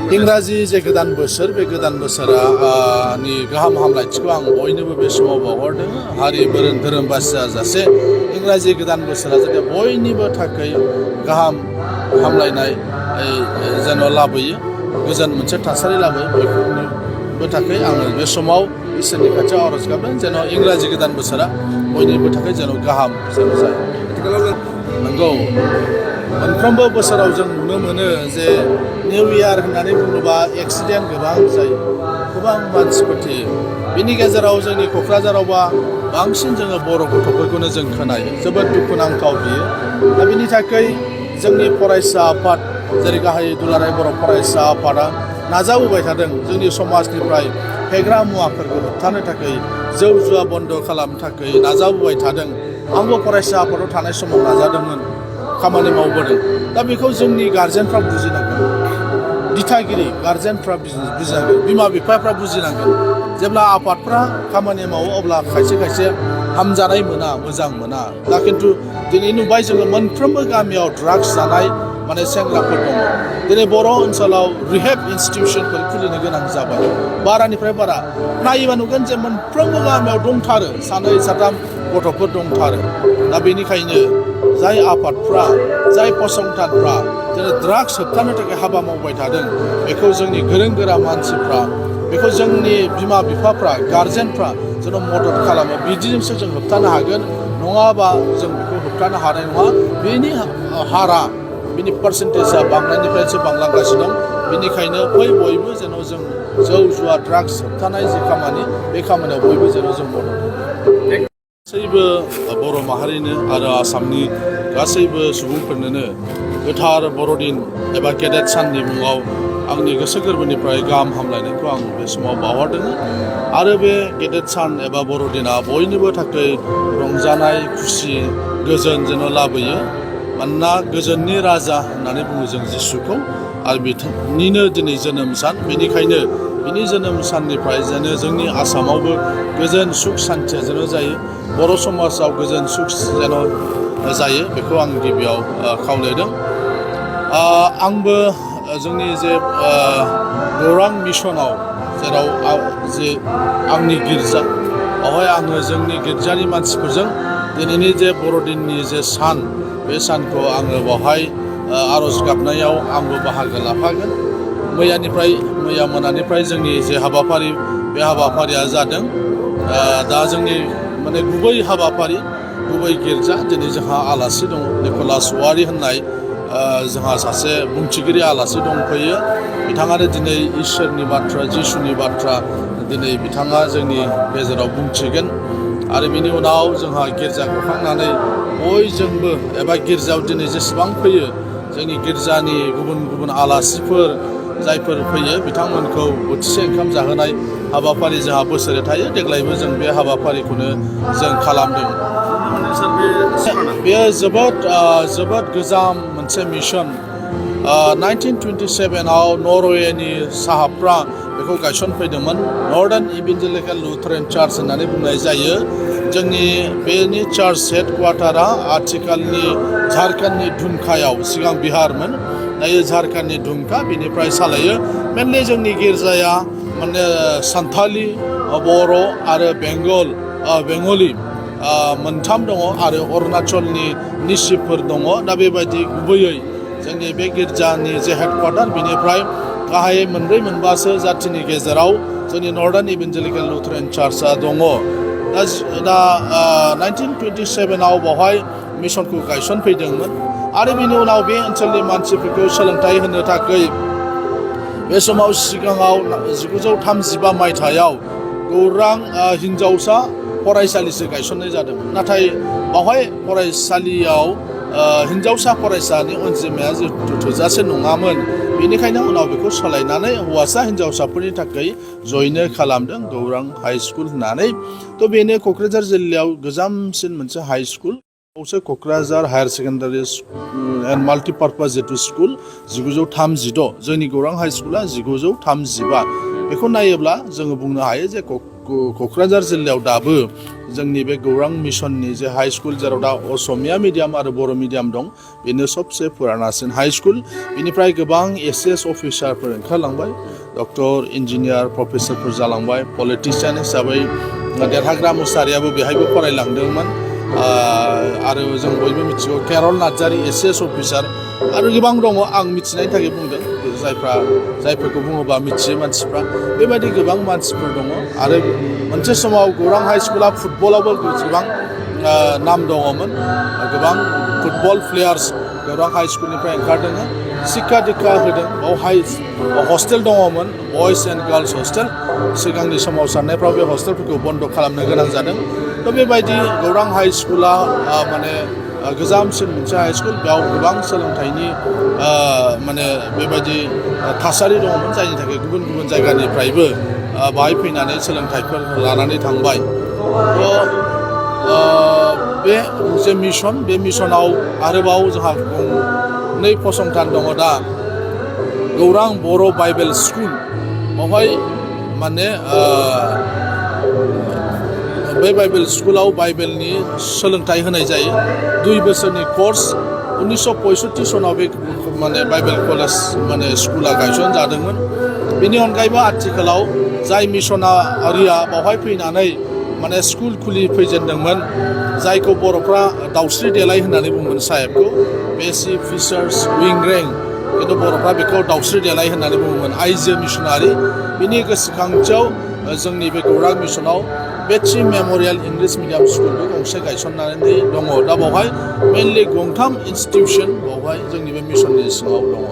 इंराजि जे गोदान बोसोर बे गोदान बोसोरा नि गाहाम हामलायथिखौ आं बयनोबो बे समाव बावहरदों हारि धोरोम बासिया जासे इंराजि गोदान बोसोरा जाहाथे बयनिबो थाखाय गाहाम हामलायनाय जेन' लाबोयो गोजोन मोनसे थासारि लाबोयो बयनिबो थाखाय आङो बे समाव इसोरनि खाथियाव आर'ज गाबदों जेन' इंराजि गोदान बोसोरा बयनिबो थाखाय जेन' गाहाम जेन' जायो नंगौ मोनफ्रोमबो बोसोराव जों नुनो मोनो जे निउ इयार होननानै बुङोबा एक्सिडेन्ट गोबां जायो गोबां मानसिफोर थैयो बिनि गेजेराव जोंनि क'क्राझारावबा बांसिन जोङो बर' गथ'फोरखौनो जों खोनायो जोबोद दुखुनांथाव बियो दा बिनि थाखाय जोंनि फरायसा आफाद जेरै गाहाय दुलाराय बर' फरायसा आफादा नाजाबोबाय थादों जोंनि समाजनिफ्राय फेग्रा मुवाफोरखौ होबथानो थाखाय जौ जुवा बन्द खालामनो थाखाय नाजाबोबाय थादों आंबो फरायसा आफादाव थानाय समाव नाजादोंमोन खामानि मावबोदों दा बेखौ जोंनि गार्जेनफ्रा बुजिनांगोन दिथागिरि गार्जेनफ्रा बुजिनांगोन बिमा बिफाफ्रा बुजिनांगोन जेब्ला आफादफ्रा खामानि मावो अब्ला खायसे खायसे हामजानाय मोना मोजां मोना दा खिन्थु दिनै नुबाय जोङो मोनफ्रोमबो गामियाव ड्राग्स जानाय माने सेंग्राफोर दङ दिनै बर' ओनसोलाव रिहेब इन्सटिटिउसनफोर खुलिनो गोनां जाबाय बारानिफ्राय बारा नायोबा नुगोन जे मोनफ्रोमबो गामियाव दंथारो सानै साथाम गथ'फोर दंथारो दा बेनिखायनो जाय आफादफ्रा जाय फसंथानफ्रा दिनै ड्राग्स होबथानो थाखाय हाबा मावबाय थादों बेखौ जोंनि गोरों गोरा मानसिफ्रा बेखौ जोंनि बिमा बिफाफ्रा गार्जेनफ्रा जेन' मदद खालामो बिदिजोंसो जों होबथानो हागोन नङाबा जों बेखौ होबथानो हानाय नङा बेनि हारा बिनि पार्सेन्टेजआ बांनायनिफ्रायसो बांलांगासिनो दं बेनिखायनो बयबो जेन' जों जौ जुवा ड्राग्स होबथानाय जे खामानि बे खामानियाव बयबो जेन' जों मदद होयो गासैबो बर' माहारिनो आरो आसामनि गासैबो सुबुंफोरनोनो गोथार बर'दिन एबा गेदेर साननि मुङाव आंनि गोसो गोरबोनिफ्राय गाहाम हामलायनायखौ आं बे समाव बावहरदों आरो बे गेदेर सान एबा बर'दिना बयनिबो थाखाय रंजानाय खुसि गोजोन जेन' लाबोयो मानोना गोजोननि राजा होननानै बुङो जों जिसुखौ आरो बिथांनिनो दिनै जोनोम सान बेनिखायनो बिनि जोनोम साननिफ्राय जेन' जोंनि आसामावबो गोजोन सुख सान्थिया जेन' जायो बर' समाजाव गोजोन सुख जेन' जायो बेखौ आं गिबियाव खावलायदों आंबो जोंनि जे गौरां मिसनाव जेराव जे आंनि गिर्जा बेवहाय आङो जोंनि गिर्जानि मानसिफोरजों दिनैनि जे बर'दिननि जे सान बे सानखौ आङो बेवहाय आर'ज गाबनायाव आंबो बाहागो लाफागोन मैया मोनानिफ्राय जोंनि जे हाबाफारि बे हाबाफारिया जादों दा जोंनि माने गुबै हाबाफारि गुबै गिर्जा दिनै जोंहा आलासि दङ निकलास औवारि होननाय जोंहा सासे बुंथिगिरि आलासि दंफैयो बिथाङानो दिनै इसोरनि बाथ्रा जिसुनि बाथ्रा दिनै बिथाङा जोंनि गेजेराव बुंथिगोन आरो बिनि उनाव जोंहा गिर्जा गखांनानै बयजोंबो एबा गिर्जायाव दिनै जेसेबां फैयो जोंनि गिर्जानि गुबुन गुबुन आलासिफोर जायफोर फैयो बिथांमोनखौ बोथिसे ओंखाम जाहोनाय हाबाफारि जोंहा बोसोरे थायो देग्लायबो जों बे हाबाफारिखौनो जों खालामदों बेयो जोबोद गोजाम मोनसे मिशन 1927आव नरवेनि साहाबफ्रा बेखौ गायसनफैदोंमोन नर्दार्न इभान्जेलिकेल लुथारेन चार्च होननानै बुंनाय जायो जोंनि बेनि चार्च हेड क्वार्टारा आथिखालनि झारखन्डनि दुमकायाव सिगां बिहारमोन दायो झारखन्डनि दुमका बेनिफ्राय सालायो मेनलि जोंनि गिर्जाया माने सान्थालि बर' आरो बेंगलि मोनथाम दङ आरो अरुणाचलनि निसिफोर दङ दा बेबायदि गुबैयै जोंनि बे गिर्जानि जे हेडक्वार्टार बेनिफ्राय गाहायै मोनब्रै मोनबासो जाथिनि गेजेराव जोंनि नर्दार्न इभान्जेलिकेल लुथारेन चार्चआ दङ दा 1927आव बेवहाय मिशनखौ गायसनफैदोंमोन आरो बिनि उनाव बे ओनसोलनि मानसिफोरखौ सोलोंथाइ होनो थाखाय बे समाव सिगाङाव 1935 मायथाइयाव गौरां हिन्जावसा फरायसालिसो गायसननाय जादोंमोन नाथाय बेवहाय फरायसालियाव हिन्जावसा फरायसानि अनजिमाया थोजासे नङामोन बेनिखायनो उनाव बेखौ सोलायनानै हौवासा हिन्जावसाफोरनि थाखाय जयन खालामदों गौरां हाइ स्कुल होननानै थ' बेनो क'क्राझार जिल्लायाव गोजामसिन मोनसे high school Kokrajhar higher secondary and multipurpose Jitu school 1936 जोंनि गौरां हाइ स्कुला 1935 बेखौ नायोब्ला जोङो बुंनो हायो जे क'क्राझार जिल्लायाव दाबो जोंनि बे गौरां मिशननि जे हाई स्कुल जेराव दा असमिया मिडियाम आरो बर' मिडियाम दं बेनो सबसे पुरानासिन हाई स्कुल बेनिफ्राय गोबां एस अफिसारफोर ओंखारलांबाय डक्टर इन्जिनियार प्रफेसरफोर जालांबाय पलिटिशियान हिसाबै देरहाग्रा मुसाहारियाबो बेहायबो फरायलांदोंमोन आरो जों बयबो मिथिगौ केरल नार्जारि एस अफिसार आरो गोबां दङ आं मिथिनायनि थाखाय बुंदों जायफोरखौ बुङोबा मिथियो मानसिफ्रा बेबायदि गोबां मानसिफोर दङ आरो मोनसे समाव गौरां हाई स्कुला फुटबलावबो गोबां नाम दङमोन गोबां फुटबल प्लेयार्स गौरां हाई स्कुलनिफ्राय ओंखारदों शिक्षा दीक्षा होदों बावहाय हस्टेल दङमोन बयज एन्ड गार्लस हस्टेल सिगांनि सोमावसारनायफ्राव बे हस्टेलफोरखौ बन्द खालामनो गोनां जादों थ' बेबायदि गौरां हाई स्कुला माने गोजामसिन मोनसे हाई स्कुल बेयाव गोबां सोलोंथाइनि माने बेबायदि थासारि दङमोन जायनि थाखाय गुबुन गुबुन जायगानिफ्रायबो बाहाय फैनानै सोलोंथाइफोर लानानै थांबाय बे जे मिशन बे मिशनाव आरोबाव जोंहा गंनै फसंथान दङ दा गौरां बर' बाइबेल स्कुल बावहाय माने बे बाइबेल स्कुलाव बाइबेलनि सोलोंथाइ होनाय जायो 2 बोसोरनि कर्स 1965 सनाव बे माने बाइबेल कलेज माने स्कुला गायसनजादोंमोन बेनि अनगायैबो आथिखालाव जाय मिशनारिया बावहाय फैनानै माने स्कुल खुलिफैजेनदोंमोन जायखौ बर'फ्रा दाउस्रि देलाय होननानै बुङोमोन साहेबखौ बेसि फिसार्स विं रेंक खिन्थु बर'फ्रा बेखौ दाउस्रि देलाय होननानै बुङोमोन आइजो मिशनारि बिनि गोसोखांथियाव जोंनि बे गौरां मिशनाव बेटसि मेम'रियेल इंलिश मिडियाम स्कुलबो गंसे गायसननानै दङ दा बावहाय मेनलि गंथाम इनस्टिटिउसन बावहाय जोंनि बे मिशननि सिङाव दङ